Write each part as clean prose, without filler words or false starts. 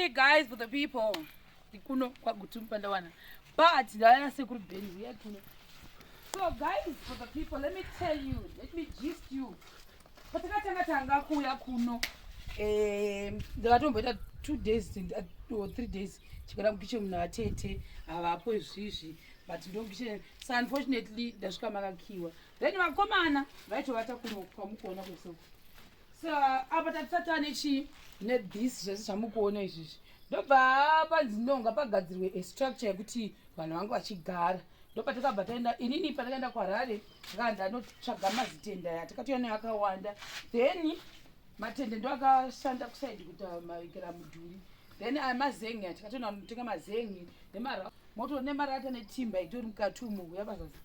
Hey guys, for the people. Kuno kwaGutu Mupandawana. But ndauya nasekuru Ben uya kuno. So guys, for the people, let me tell you, let me gist you. Patakatanga tanga kuuya kuno, ndakatomboita 2 days or 3 days chigara mukitchen muna vatete havapo izvizvi, but ndo kitchen. So unfortunately ndasvika makakiwa. Then vakomana vaitovata kuno kwamukuona kwesoko. So apa tatisati tane chii nethis zvese zvamukuona izvizvi. Ndobva panzi no, ngapagadzirwe a structure yekuti vanhu vange vachigara. Ndopatakabva taenda, inini pandakaenda kuHarare ndakaa ndanotsvaga mazitende aya, takatouya nayo akawanda. Then matende ndo akashanda kuside kuita maikira mudhuri. Then aya mazengi aya, takatoenda kunotenga mazengi moto nemarata netimba itori mukati umu yabazasi.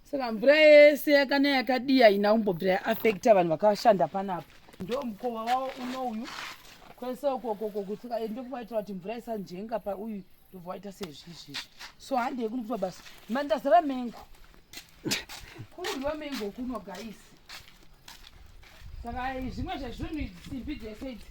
Saka mvura yese yakanaya yakadiya ina kumbobvira yaaffecta vanhu vakashanda panapa. Ndo mukova wavo unouyu kwese ukokoko. Saka ndokuvaitira kuti mvura isanjenga pauyu, ndobva waita sezvizvi. So handei kunokuitwa basa. Mandazara mengo, kurudyiwa mengo kuno, guys. Saka zvimwe zvezvinhu idzi, simbi dzese idzi,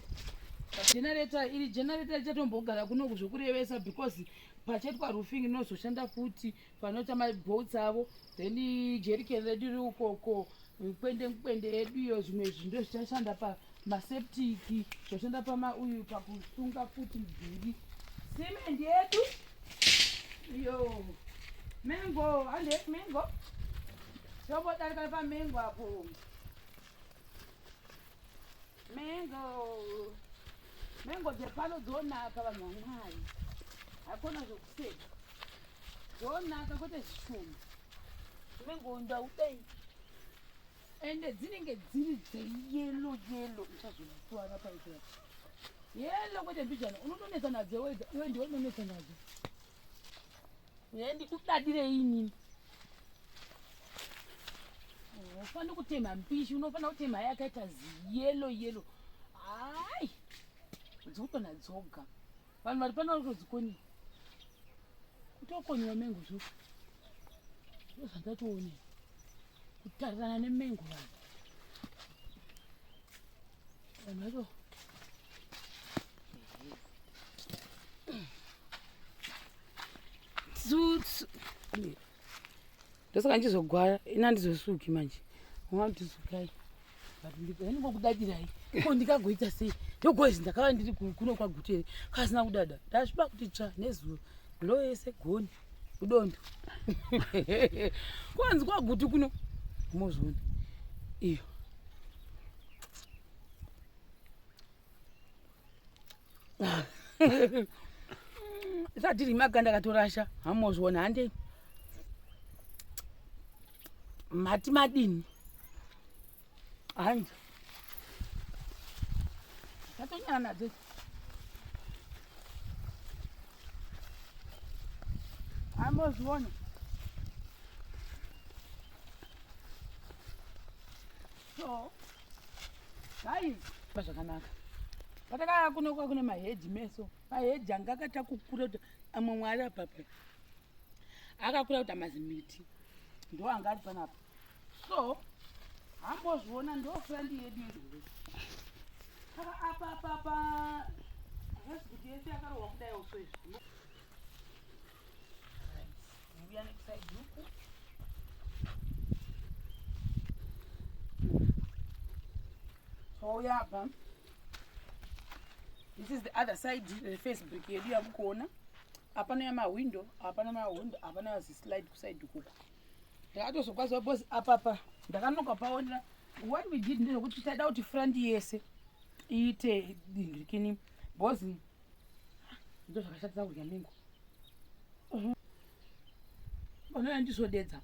generator iri, generator richatombogara kunoku zvokurevesa because pachaitwa roofing inozoshanda futi panoita mabolts avo. Then jerrycan redu riri ukoko, kwende kwende yedu iyo. Zvimwe izvi ndo zvichashanda pamaseptic, zvoshanda pamauyu pakusunga futi mudhuri, simendi yedu iyo. Mengo, hande mengo, tombodarika pamengo apo. Mengo, mengo dzepano dzonaka, vanhu vaMwari, hakona zvokuseka, dzonaka kwete zvishoma. Mengo ndaudai, ende dzinenge dziri dzeyellow yellow, uchazozvitwara paita yellow kwete mbijana. Unotonetsa nadzo wega iwe, ndiwe unonetsa nadzo. Uye ndikudadirei inini? Unofanira kutema mbishi, unofanira kutema yakaita ziyellow yellow. Hai, dzikutona dzoga. Vanhu vari pano vari kutodzikoniwa, kutokonyiwa mengo zvo ndozvandatoone kutarirana nemengo. Vanhu vacho tsutsu, ndosaka ndichizogwara ina handizosuki manje. Unga sukai, but ndingokudadirai ko ndikagoita sei? Ndogozi ndakava ndiri kuno kwaGutu here kasina kudada? Ndasviba kuti tsva nezuva, glow yese gone kudondo. Kwanzi kwaGutu kuno mozviona iyo. Isati rimaganda akatorasha, hamozviona. Handei, mati madini? Hanzi tatonyana nadzo. Ambozviona. So guys, zvakanaka patakaya kuno kwa kune maheji meso, maheji anga akaita kukura kuti amwe mwari apapa akakura kuti amazimiti ndo anga ari panapa. So hambozviona, ndo front yedu yedu. Saka apa apa hasi kuti yese yakarohwa kudai uso izvi. Uya nekuside uku. Touya apa, this is the other side, the face brick yedu yamukuona. Hapana yamahwindo, hapana mahwindo, hapana yazislide kuside ukuku. Ndakatozokwaziva because apapa ndakanoka paonera. What we did ndezvekuti taida kuti front yese iite dingirikini because ndo zvakashatisa kudya mengo unoya ndizvodedza.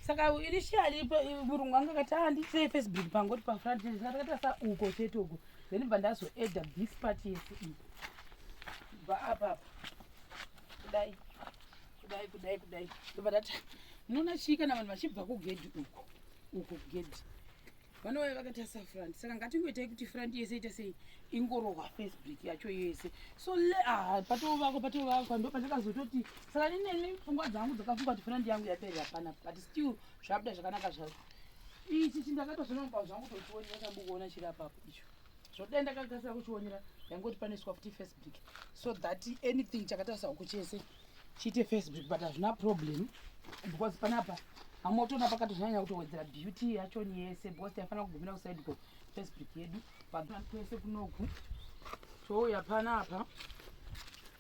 Saka initially murungu anga akati, "Ah, ndiitire face brick pangoti pafront." Saka takaita sa uko chete uko, then bva ndazoedha this part yese iyi, bva apa kudai kudai kudai kudai. Ndobva ndati, munoona chii, kana vanhu vachibva kugedhi uko uko kugedhi vanouya vakatarisa front. Saka ngatingoitai kuti front yese ite sei, ingorohwa face brick yacho yese. So le, ah, patovakwa, patovakwa, ndo pandakazototi saka nineni pfungwa dzangu dzakafunga kuti front yangu yaperera panapa, but still zvabuda zvakanaka zvazvo. Ichi chindakatozonopa zvangu tochionera, chambukuona chiri apapo icho. Zvodai ndakakasira kuchionera yangoti panoiswa futi face brick so that anything chakatarisa uku chese chiite face brick, but hazvina problem because panapa hamotoona pakatozonyanya kutowedzera beauty yachoni yese because taifanira kugumira kuside ko face brick yedu kwese kunoku. Touya panapa.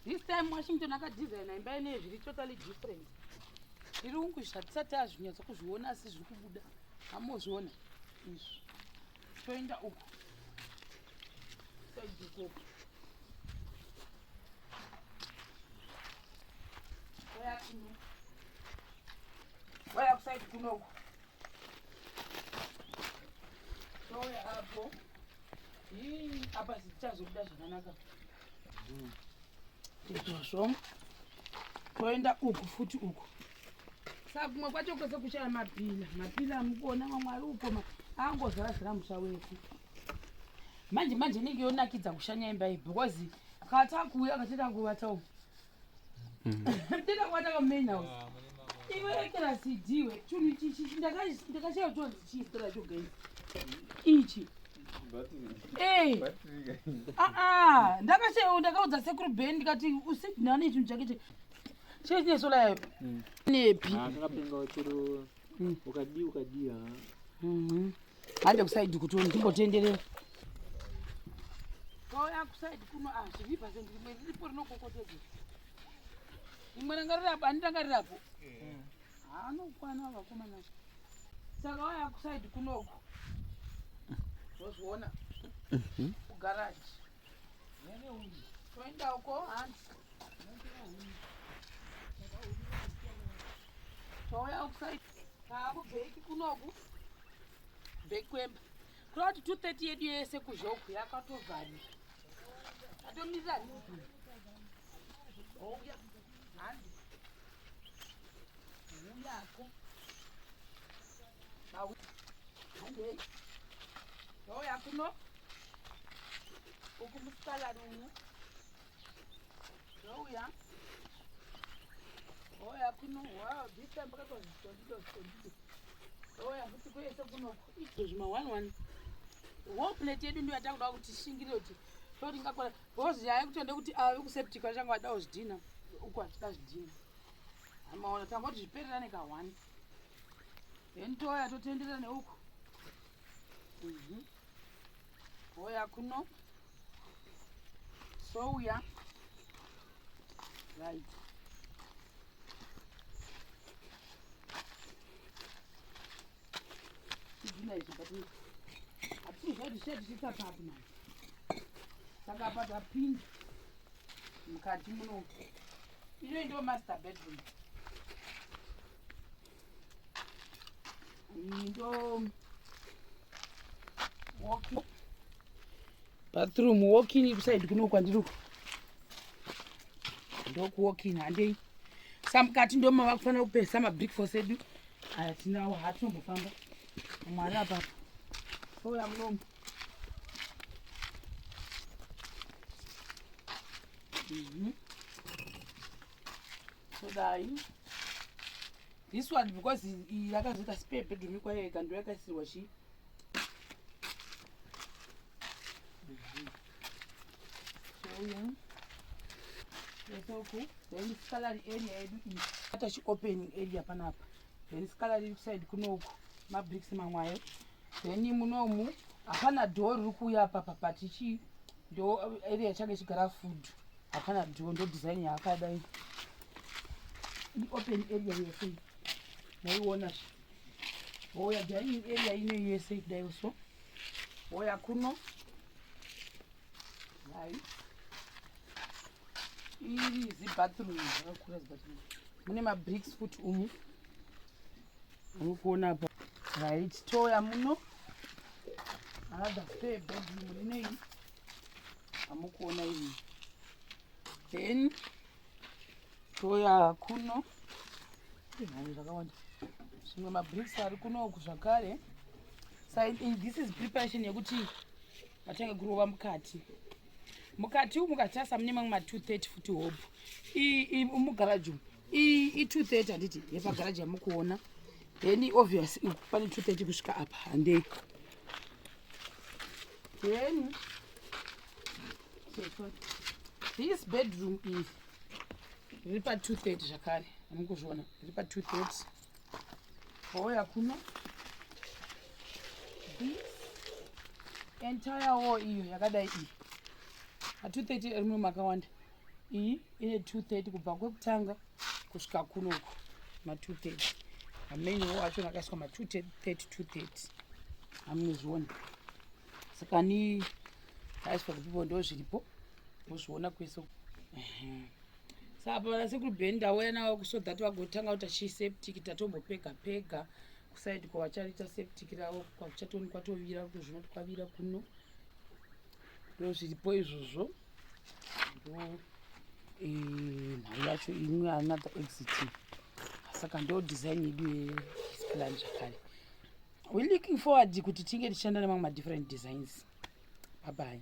This time Washington akadesigna imba ineyi zviri totally different. Irungu zvatisati azvinyatsa kuzviona asi zviri kubuda. Hamozviona izvi. Toenda uku. Side uko. Waya kuno. Waya kuside kunoku. Touya apo. Ii, apa zvichazobuda zvakanaka. Izvozvo. Toenda uku futi uku. Saka kumwe kwacho kwese kushaya mapila. Mapila amukuona mamwe ari uko angozara zara musha wese. Manje manje inenge yonakidza kushanya imba iyi because katakuuya kateta kuvata uku. Teta kuvata ka main house. Iwe rekera CD we chinhu ichi ichi ndakashaya kuti chii zita racho guys. Ichi. Eh. Ah ah, ndakashaya ndakaudza sekuru Ben ndikati usidnani chinhu chake che. Chii chine sola yayo? Nepi? Ah, kakapenga chero ukadii ukadii ha. Hande kusaidi kuti ndimbotenderera. Kauya kusaidi kuno ah zviri percent rimwe riripo rinokokotedza. Rimwe ranga rirapo, handiti ranga rirapo. Anokwana vakomana. Saka waya kusaidi kunoku. Wozviona. Kugaraji. Toenda uko hanzi. Touya kusaidi. Taakubheki kunoku. Bheki kwemba. Kureva kuti 230 yedu yese kuzhoku yakatovharika. Atomirira rizini. Ouya. Hanzi. Uyako. Handei. Touya kuno. Uku musikalari umu. Touya. Ouya kuno. Wow, this time pakaitwa zvitondido zvitondido. Ouya futi kwese kunoku. Izvo zvima 1 1. Wall plate yedu ndiyo yatakuda kuti tishingire kuti toti ingakwana. Because yaya kuti ndekuti ava vekuseptic vachanga vadawo zvidhina. Uku hatida zvidhina. Amaona tangoti zvipererane ka 1. Then touya totenderera neuku. Ouya kuno. Souya. Right. Zvidhina izvi but hatizviziva kuti zvichati tichiisa papi manje. Saka apa tapinda mukati muno. Ino ndo master bedroom. Iyi ndo walk-in bathroom, walk-in kuside kuno kwandiri uku. Ndoku walk-in handei. Saka mukati ndo mava kufanira kupesa mabrick edu. Aya tinawo hatinombofamba. Mwari apapo. Touya munomu. Todai. This one because iyi yakazoita spare bedroom ikwayo yega ndo yakaisirwa chii. Touya. Esoku. Then scullery area yedu iyi. Ata chi opening area panapa. Then scullery iri kuside kunoku. Mabricks mamwe ayo. Then munomu hapana door riri kuuya apapa but ichi ndo area change chigara food. Hapana door, ndo design yaakadai. I open area yese. Moiona zve. Ouya dining area ino yese kudai so. Ouya kuno. Hai. Iri zibathroom rakakura zibathroom. Mune mabricks futi umu. Muri kuona apa. Right, touya muno. Another spare bedroom rinei. Hamukuona iyi. Then touya kuno. Hai zvakawanda. Zvimwe mabricks ari kunoku zvakare. So this is preparation yekuti vatange kurova mukati. Mukati umu mukatarisa mune mamwe ma230 futi hope. Iyi mugaraji umu. Iyi i230 handiti yepagaraji yamukuona. Then obvious uku pane 230 kusvika apa handei. Then Okay, sorry. This bedroom iyi riri pa230 zvakare, amukuzviona, riri pa230. Wauya kuno, this entire wall iyo yakadai iyi, pa230 rimwe makawanda. Iyi ine 230 kubva kwekutanga kusvika kunoku, ma230. Mamain wall acho akaiswa ma230 230, amunozviona. Saka ni aiswa kupipo, ndo zviripo, muzviona kwese. Saka apa vanasekuru Ben ndauya navo so that vagotanga kuita chiseptic. Tatombopega pega kuside kwavacharita septic ravo, kwakuchatoni kwatovira, kuzvino kwavira kuno. Ndo zviripo izvozvo, ndo nhau yacho imwe, another exit. Saka ndo design yedu yeplan zvakare. We looking forward kuti tinge tichishanda nemamwe madifferent designs. Bye bye.